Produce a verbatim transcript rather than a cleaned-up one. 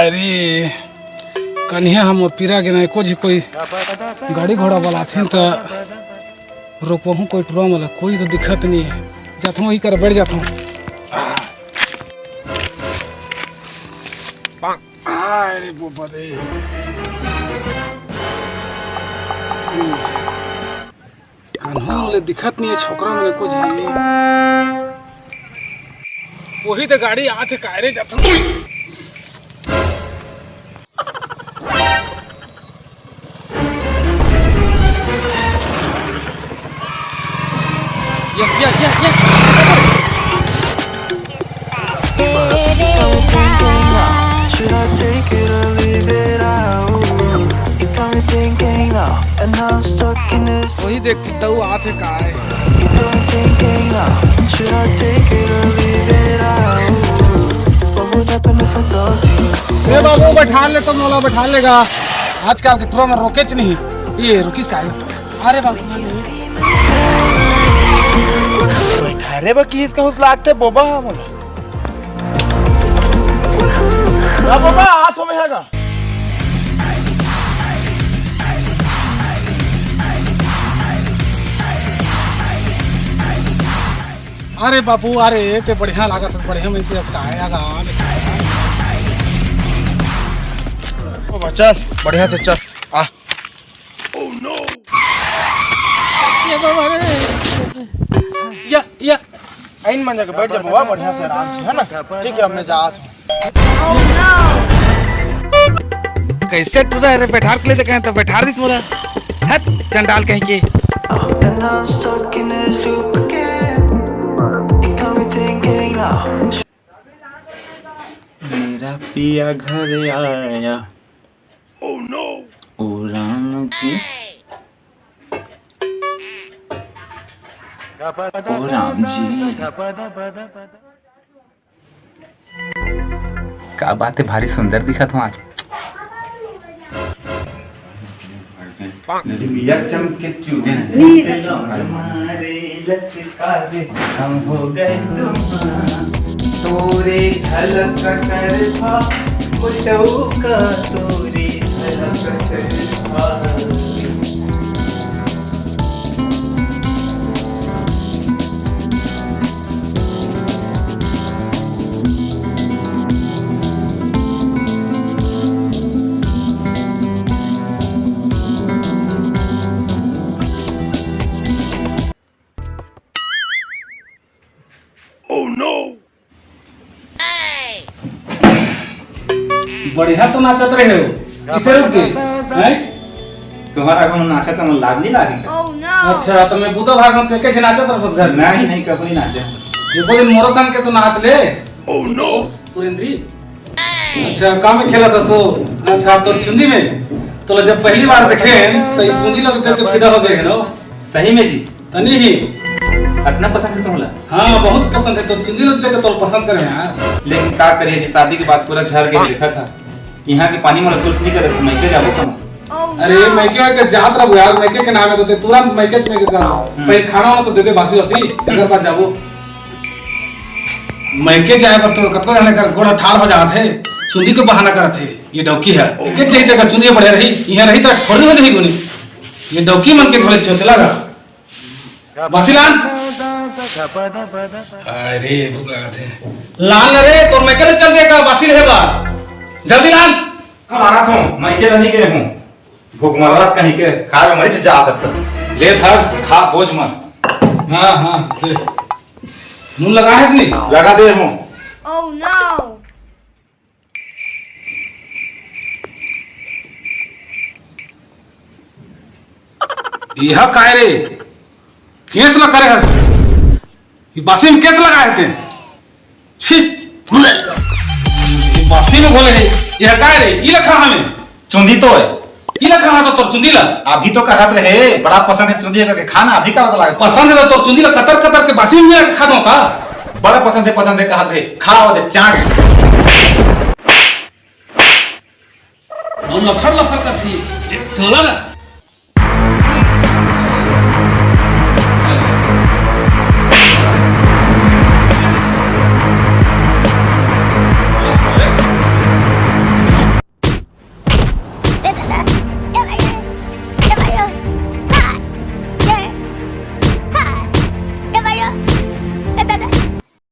अरे, कनिहा हम पीरा गे ना, एको झी कोई गाड़ी घोड़ा वाला आथिन त रोकवहूँ कोई टुरा वाला, कोई तो दिखत नहीं है। जाथों ही कर बैठ जाथों। अरे बोबा रे। कान्हू ले दिखत नहीं है छोकरा मन को जी। वही तो गाड़ी आथे कायरे जाथों। या, या, या, या, Should I take it or leave it out? You got me thinking now, and I'm stuck in this. वही देख, तऊ आत है का है? You got me thinking now, should I take it or leave it out? What would happen if I talk to you? ए बाबू, बैठा ले तो मोला, बैठा लेगा। आजकल के टुरा मन रोकेच नहीं। ये रुकिस का है? अरे बाबू, बैठा रे बा, किस कहूँ लागते बोबा हा मोला। अब बाबा, आ तो मैं हैगा। अरे बाबू, अरे, ते बढ़िया लागत है, बढ़िया मन से अब का आया गा। ओ बा, चल, बढ़िया से चल, आ। ये बाबा रे। या, या। आइन मन जाके बैठ जा बबा, बढ़िया से आराम से, है ना? ठीक है, अब मैं जात हूँ। कैसे टुरा है रे, बैठार के लिए तो कहें तो बैठार दी तुम्हारा। हट, चंडाल कहीं के। And I'm stuck in this loop again. You got me thinking now. मेरा पिया घर आया। ओ राम जी, ओ राम जी। का बात है, भारी सुंदर दिखत हो आज। मीरा चमके चूड़न हमारे लचकारे, हम हो गए तुम। तोरे झलक सरफा, मुटऊ का तोरे झलक सरफा। बढ़िया तो नाचत रहे हो, किसे रुक गए? हैं? तुम्हारा कोनो नाचा तो मन लाग नहीं लागी का? Oh no! अच्छा, तो मैं बुता भाग हम तो कैसे नाचत रहो घर में? नहीं, नहीं, कभी नहीं नाचे। ये कोई मोरो संग के तो नाच ले। Oh no! सुरेंद्री। अच्छा, काम में खेला था सो। अच्छा, तो चुंदी में। तो जब पहली बार देखे, तो ये चुंदी लोग देख के फिदा हो गए हैं, नो? सही में जी? तनी ही। इतना पसंद है तुम्हाला? हाँ, बहुत पसंद है। तो चुंदी लोग देख के तो पसंद करे हैं यार। लेकिन का करिए जी, शादी के बाद पूरा झर के देखा था। यहाँ के पानी मोला सूट नहीं करत, मइके जाबो कहाँ? अरे, मइके के जात रहबो यार, मइके के नाम है तो ते तुरंत मइके में के कहा। हम्म। पहले खाना वाना तो दे दे, बासी वासी, अगर बात जाबो। मइके जाए पर तो कतको जाने कर गोड़ ठाड़ हो जात है, चुंदी के बहाना करत है, ये डौकी है। के चाहिए तेकर चुंदी बढ़िया रही, यहाँ रही तो थोड़ी हो जाही गुनी। ये डौकी मन के घोड़े चोचला रहा। बासी लान। अरे, भूख लागत हे। लान रे, तोर मइके ले चल दे का, बासी ले बा। जल्दी लान। कब आ रहा था? मइके नहीं गए हूँ। भूख मर रहा कहीं के, खाए में मरीच जा सकता। ले धर, खा, बोझ मर। हाँ, हाँ, ले। नून लगा है इसने? लगा दे हूँ। Oh no! यह काय रे? केस ल करे हस? ये बासी में केस लगाए ते? छी! ये बासी में घोले है। यह काय रे? ई ल खा हमें। चुंदी तो है। ई ल खा तो तोर चुंदी ला। अभी तो कहत रहे, बड़ा पसंद है चुंदी करके, खाना अभी का लागे। पसंद है तो तोर चुंदी ला कतर कतर के बासी में खा दो का? बड़ा पसंद है, पसंद है कहत रहे, खाओ दे चाट। हम लफर लफर करती, एक तोला ना।